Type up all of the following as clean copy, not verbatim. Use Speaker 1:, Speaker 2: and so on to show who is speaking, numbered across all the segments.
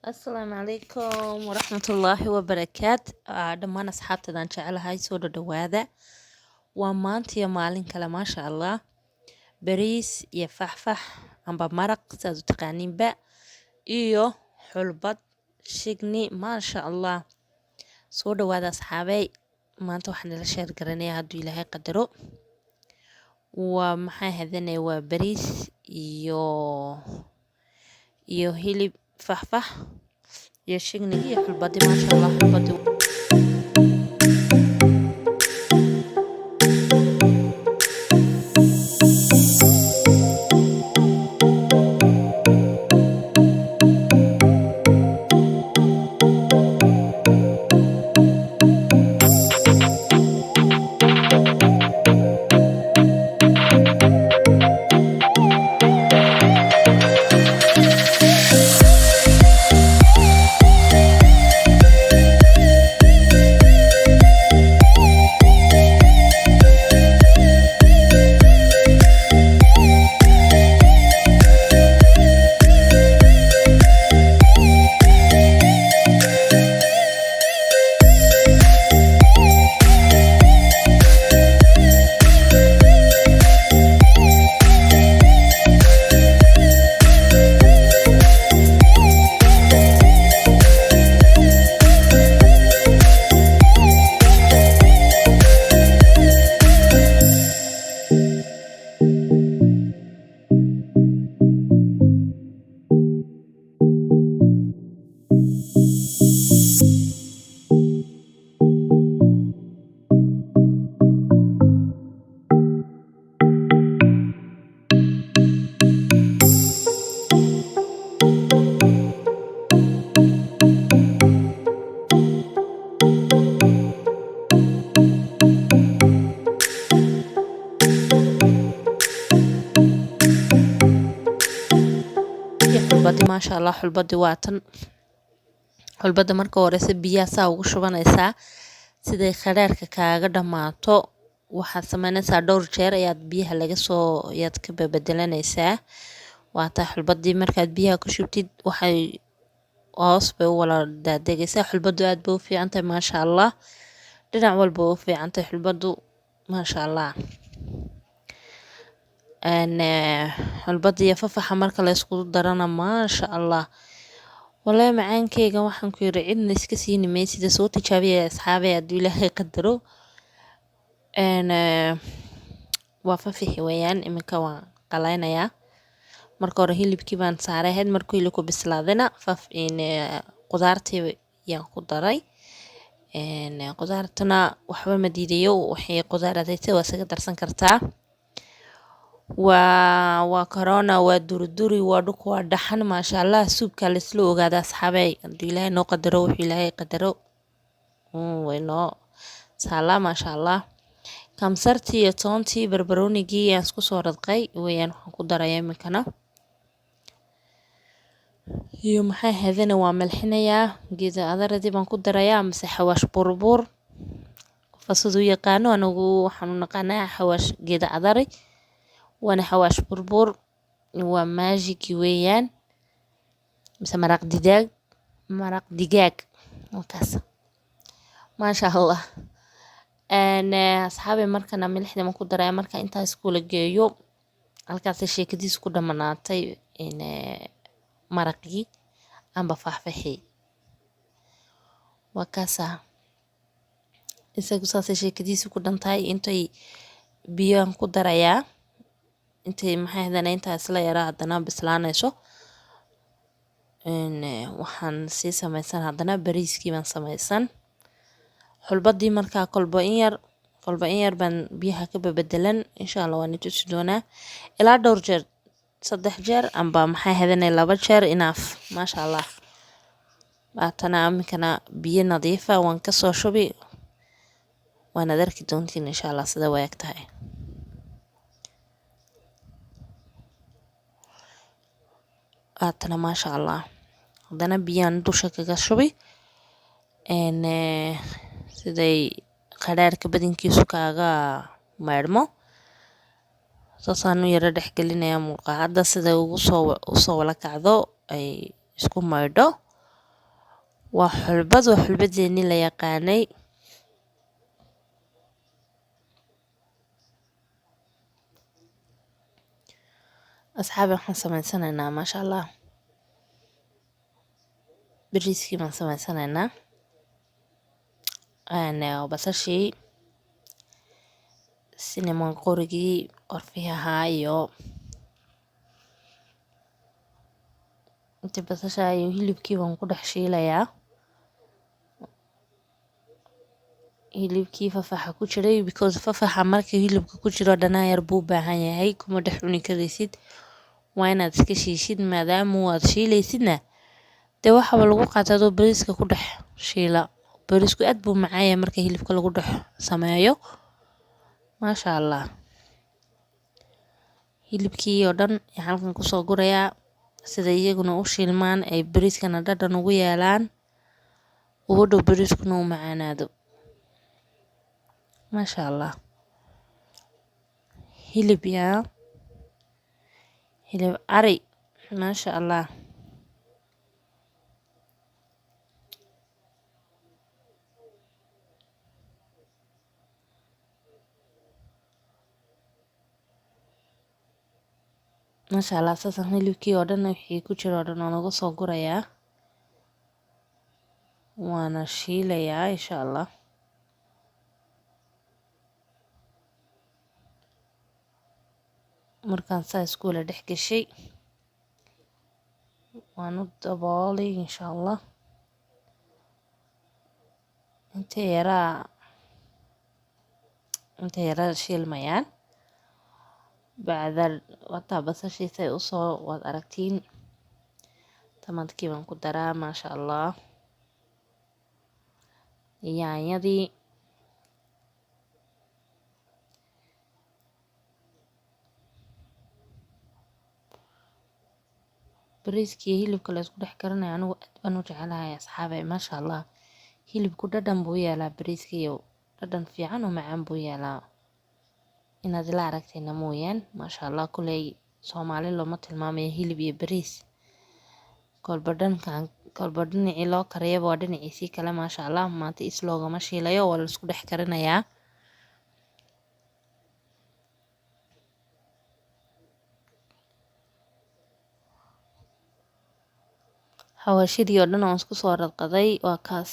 Speaker 1: Asalaamu calaykum waraxmatullaahi wabarakaat. Dhammaan asxaabtadaan jecelahay, soo dhadhawaada. Waa maanta iyo maalin kale, maasha Allah. Bariis iyo faxfax amba maraq saad u taqaaniinba, iyo xulbad shigni, maasha Allah. Soo dhawaada asxaabey. Maanta waxaan ila share garanayaa, hadduu Ilaahay qadaro, waa maxay hadanay, waa bariis iyo hilib faxfax iyo shignigi iyo xulbadi, maasha Allah. Xulbadi iyo xulbadi, maasha Allah. Xulbadi waa tan. Xulbada marka horeyse biyaha saa ugu shubanaysaa siday khadhaadhka kaaga dhammaato. Waxaad sameynaysaa, dhowr jeer ayaad biyaha laga soo ayaad ka bebedelanaysaa. Waa taa xulbadii. Markaad biyaha ku shubtid, waxay hoos bay u wala daadegaysaa. Xulbadu aad bay u fiican tahay, maasha Allah. Dhinac walba way u fiican tahay xulbadu, maasha Allah. Xulbada iyo fafaxa marka la isku darana, maasha Allah, walaahi macaankeyga waxaan ku yiri cidna iska siini maysida. Soo tijaabiya asxaabey, hadduu Ilaahay qadaro. Waa fafixi weeyaan. Iminka waan qalaynayaa. Marka hore hilibkii baan saaray ahayd. Markuu hilibku bislaadayna, faf in qudaartii yaan ku daray. Qudaartana waxba ma diidayo, waxay qudaar adayta waa isaga darsan kartaa. Waa corona, waa durduri, waa dhuk, waa dhaxan, maasha Allah. Suubka laisla ogaada asxaabey, hadduu Ilaahay noo qadaro. Wuxuu Ilaahay qadaro way noo saalaa, maasha Allah. Kamsartii iyo toontii, barbaroonigii ayaan isku soo radqay weeyaan. Waxaan ku daraya iminkana iyo maxay ahaydana, waa milxinayaa. Geeda adaradii baan ku darayaa mise xawaash burbur, qofka siduu yaqaano. Anigu waxaan u naqaanaa xawaash geeda adari, waana xawaash burbur, waa maajigi weeyaan, mise maraq digaag, maraq digaag markaas, maasha Allah. Asxaabi, markana milixda ma ku daraya. Marka intaas kula geeyo, halkaas sheekadiis ku dhammaatay maraqii amba faxfaxii. Waa kaasaa, isagu saasay sheekadiisa ku dhantahay. Intay biyaan ku darayaa, intay maxay ahaydana, intaa isla yaraa haddana bislaanayso. Waxaan sii sameysan haddana bariiskii baan sameysan. Xulbadii markaa kolba in yar, kolba in yar baan biyaha ka bebedelan. Insha Allah waan itusi doonaa ilaa dhowr jeer, 3 jeer amba maxay ahaydana 2 jeer, enough, maasha Allah. Haatana iminkana biyo nadiifa waan kasoo shubi, waanaad arki doontiin insha Allah sida way eg tahay. Haatana maasha Allah, haddana biyaan dusha kaga shubi siday qadhaadhka badankiisu kaaga maydhmo. Saasaan u yara dhexgelinayaa mulqaacadda siday ugu soo usoo wala kacdo, ay isku maydho. Waa xulbad, waa xulbadeennii la yaqaanay. Asxaabi, waxaan sameysanaynaa, maasha Allah, bariiskii baan sameysanaynaa, basashii, cinnamon qorigii, qorfihii ahaa iyo inta basasha iyo hilibkii baan ku dhex shiilayaa. Hilibkii fafaxa ku jiray, because fafaxa markii hilibka ku jiro dhanaan yar buu u baahan yahay, kuma dhex cuni karaysid, waa inaad iska shiishid. Maadaama aad shiilaysidna, dee waxaaba lagu qaata adoo bariiska ku dhex shiila. Bariisku aad buu macaan yahay marka hilibka lagu dhex sameeyo, maasha Allah. Hilibkii oo dhan ayaan halkan kusoo gurayaa, sida iyaguna u shiilmaan ay bariiskana dhadhan ugu yeelaan, ugu dhow bariiskuna u macaanaado, maasha Allah. Hilib yaa hilib ari, maasha Allah. Maasha Allah, saasaan hilibkii oo dhan wixii ku jira oo dhan oo naga soo gurayaa, waana shiilayaa, insha Allah. Markaan saa isku wala dhex gashay, waan u daboolay, insha Allah. Inta yaraa shiilmayaan bacda wataa basashiisay usoo waad aragtiin. Tamaandkii baan ku daraa, maasha Allah, yaanyadii. Bariiskii hilibka la isku dhex karinayo anigu aad baan u jecelahay, asxaabay, maasha Allah. Hilibku dhadhan buu yeelaa, bariiska iyo dhadhan fiican oo macaan buu yeelaa. Inaad ila aragtayna mooyaan, maasha Allah. Kuley Soomaali looma tilmaamayo hilib iyo bariis, kolba dhankan, kolba dhinacii loo kariyaba waa dhinaciisii kale, maasha Allah. Maanta is loogama shiilayo, waa la isku dhex karinayaa. Xawaashidii oo dhan oo isku soo radqaday waa kaas: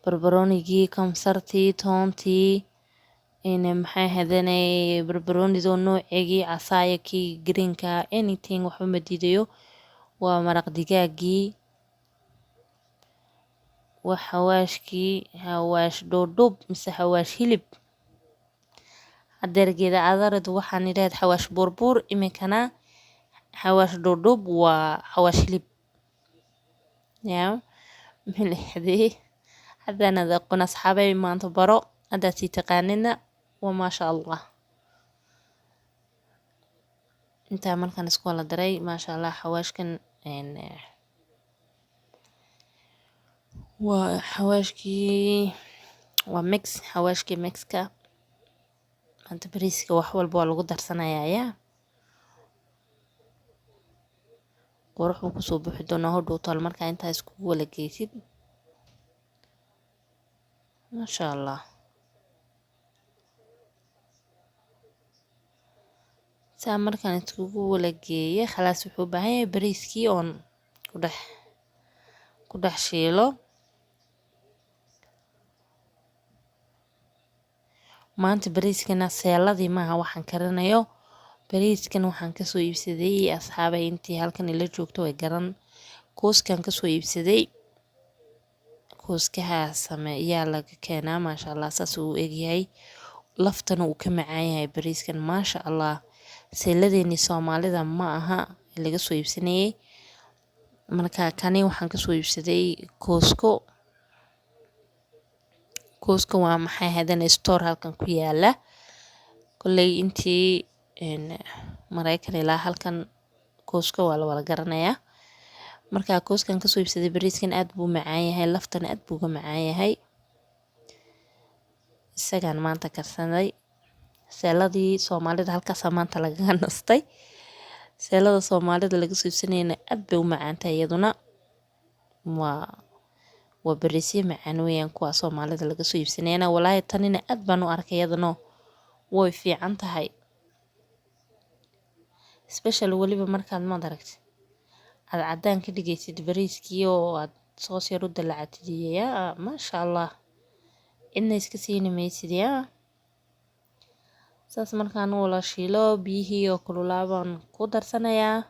Speaker 1: barbaroonigii, kamsartii, toontii, maxay ahaydene, barbaroonidoo nooceegii casaayakii, greenka, anything, waxba ma diidayo. Waa maraq digaagii, waa xawaashkii, xawaash dhuudhuub mise xawaash hilib. Hadeer geeda adarad waxaan idhahayd xawaash buurbuur, iminkana xawaash dhuudhuub, waa xawaash hilib. Yaa milixdii haddaanad aqoon, asxaabay, maanta baro. Haddaad sii taqaanidna waa maasha Allah. Intaa markaan isku wala daray, maasha Allah, xawaashkan waa xawaashkii, waa mix, xawaashkii mixka. Maanta bariiska wax walba waa lagu darsanayaa, yaa qurux buu kusoo buuxi doonaa hodhow tol markaa intaa iskugu wala geysid, maasha Allah. Saa markaan iskugu wala geeyay, khalaas, wuxuu u baahan yahay bariiskii oon ku dhex shiilo. Maanta bariiskana seeladii maaha waxaan karinayo. Bariiskan waxaan kasoo iibsaday, asxaabay, intii halkan ila joogto way garan, Costco-an kasoo iibsaday. Costco-ha same yaa laga keenaa, maasha Allah. Saas uu egyahay, laftana uu ka macaan yahay bariiskan, maasha Allah. Seeladeenii Soomaalida ma aha laga soo iibsanayay. Marka kani waxaan kasoo iibsaday Costco. Costco waa maxay hadana store halkan ku yaala. Kolley intii Mareykan ilaa halkan Costco waa la wada garanayaa. Marka Costco-an kasoo iibsaday bariiskan, aad buu macaan yahay, laftana aad buu uga macaan yahay. Isagaan maanta karsaday. Seeladii Soomaalida halkaasaa maanta lagaga nastay. Seelada Soomaalida laga soo iibsanayana aad bay u macaantahay iyaduna. Waa Waa bariisyo macaan weeyaan kuwa Soomaalida laga soo iibsanayana. Walaahi tanina aad baan u arkay, iyadana way fiican tahay, special weliba markaad maad aragtid aad cadaan ka dhigaysid bariiskii oo aad soos yar u dalacatid. Yaa maasha Allah, cidna iska siini maysid. Yaa saas markaan u wala shiilo, biyihii oo kululaa baan ku darsanayaa.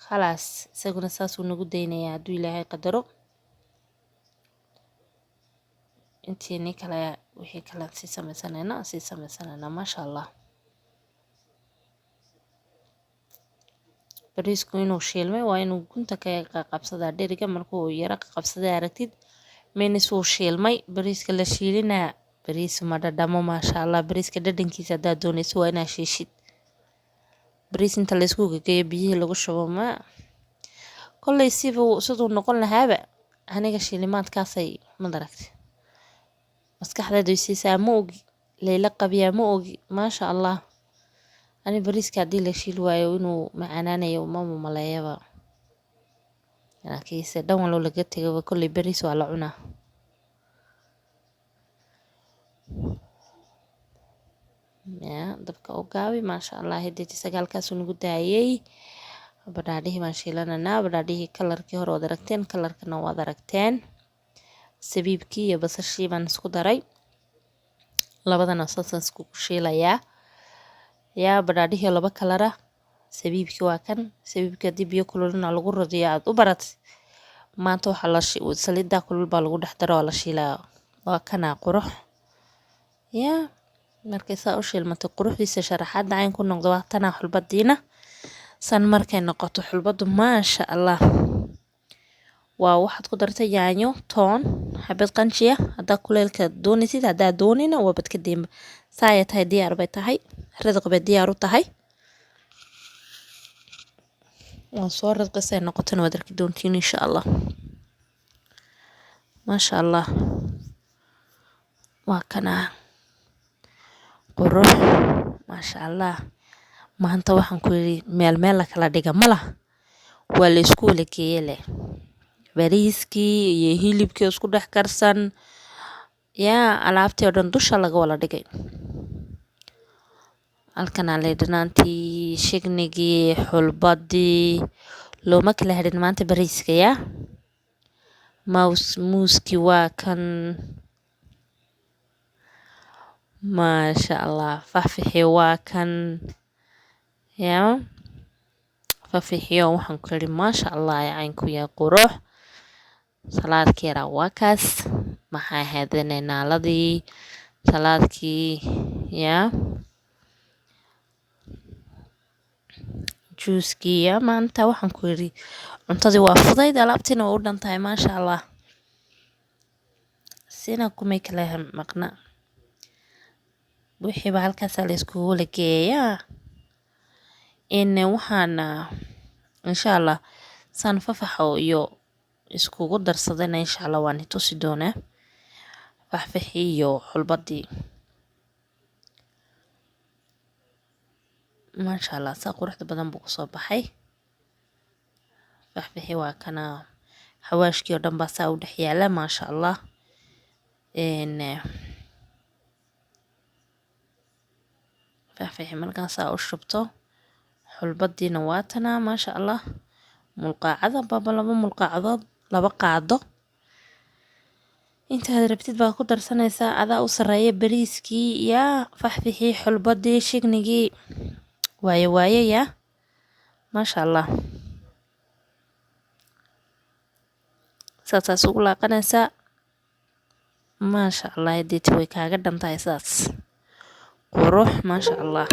Speaker 1: Khalaas, isaguna saasuu nagu daynayaa hadduu Ilaahay qadaro. Intiini kale wixii kale aan sii samaysanayna. Maasha Allah, bariisku inuu shiilmay waa inuu gunta kaga qabsadaa dheriga. Markuu yara qabsaday aragtid, menis wuu shiilmay. Bariiska la shiilinaa bariis ma dhadhamo. Maasha Allah, bariiska dhadhankiisa haddaad doonayso waa inaa shiishid. Bariis inta laysku gegeeyo biyihii lagu shubo, ma kolley sibu siduu noqon lahaaba. Aniga shiilimaadkaasay madaragtay maskaxdeedu siisaa, ma ogi layla qabiyaa, ma ogi. Maasha Allah, ani bariiska haddii la shiili waayo inuu macaanaanayo ma maleeyaba, laakiinse dhan walbo laga tegaba kolley bariis waa la cunaa. Yaa dabka u gaabi. Maasha Allah, hideeti sagaalkaasuu nagu daayay. Badhaadhihii baan shiilananaa. Badhaadhihii kalarkii hore waad aragteen, kalarkana waad aragteen. Sabiibkii iyo basashii baan isku daray, labadana saasaan iskugu shiilayaa. Yaa badhaadhihii laba kalara, sabiibkii waa kan. Sabiibkii haddii biyo kululna lagu radiyo aad u barat, maanta waxaa la saliiddaa kulul baa lagu dhex daro, waa la shiilaa. Waa kanaa qurux. Yaa markay saa u shiilmatay, quruxdiisa sharaxaadda cayn ku noqdo. Waa tanaa xulbadiina. San markay noqoto xulbadu, maasha Allah, waa waxaad ku dartay yaanyo, toon, xabad qanjiya haddaa kuleylka doonaysid, haddaa doonina waabad ka deemba. Saaya tahay, diyaar bay tahay, ridq bay diyaar u tahay. Waan soo ridqisay noqotona waad arki doontiin insha Allah. Maasha Allah, waa kanaa qurux. Maasha Allah, maanta waxaan ku yidhi meel meel la kala dhiga ma lah, waa la isku wala geeye leh, bariiskii iyo hilibkii isku dhex karsan. Yaa alaabtii oo dhan dusha laga wala dhigay. Halkanaa leydhanaantii, shignigii, xulbadii, looma kala hadhin maanta bariiska. Yaa muuskii waa kan. Maasha Allah, faxfixii waa kan. Yaa fafixiyo, waxaan ku yidhi maasha Allah, caynku yahay qurux. Salaadkii yaraa waa kaas. Maxay ahaydene naaladii salaadkii, yaa juuskii. Yaa maanta waxaan ku yidhi cuntadii waa fudayd, alaabtiina waa u dhan tahay. Maasha Allah, sina kumay kala maqna, wixiiba halkaasaa la iskugu wala geeyayaa. In waxaan insha Allah saan fafaxo iyo iskugu darsadayna insha Allah waan itusi doonaa, faxfaxii iyo xulbadii. Maasha Allah, saa quruxda badan buu kusoo baxay faxfaxii. Waa kana xawaashkii oo dhan baa saa u dhex yaala. Maasha Allah, faxfaxii markaa saa u shubto, xulbadiina waa tanaa. Maasha Allah, mulqaacada baba, laba mulqaacadood, laba qaado, intaad rabtid baa ku darsanaysaa. Adaa u sarreeya bariiskii, yaa faxfixii, xulbadii, shignigii, waaye waaye. Yaa maasha Allah, saasaas ugu laaqanaysaa. Maasha Allah, deeti way kaaga dhan tahay saas qurux. Maasha Allah.